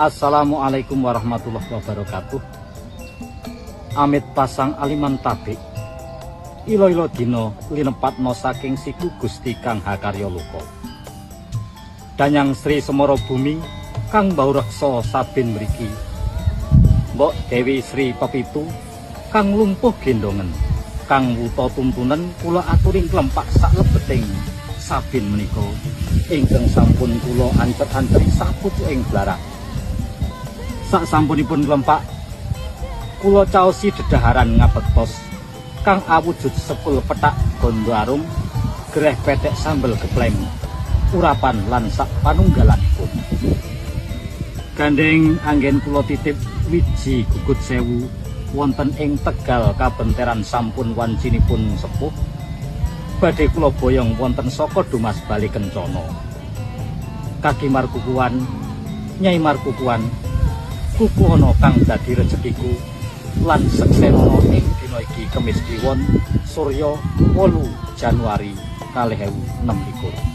Assalamualaikum warahmatullahi wabarakatuh. Amit pasang aliman tabik. Ilo-ilo dina linepatna saking siku Gusti Kang Hakarya Loka. Danyang Sri Semara Bumi kang baureksa sabin mriki. Mbok Dewi Sri Pepitu kang lumpuh gendongen, kang wuta tuntunan kula aturi klempak saklebeting sabin menika ingkang sampun kula ancer-anceri sapucuking blarak. Sak sampunipun klempak kula caosi dedaharan ngabektos kang awujud sekul pethak gondo arum, greh pethek sambel gepleng, urapan lan sak panunggalanipun. Gandeng anggen kula titip wiji gugut sewu wonten ing Tegal kabenteran sampun wancinipun sepuh, badhe kula boyong wonten saka Dumas Bali Kencana. Kaki Markukuan, Nyai Markukuan, kukuhana kang dadi rezekiku lan seksenono ing dina iki Kemis Kliwon Surya 8 Januari 2026.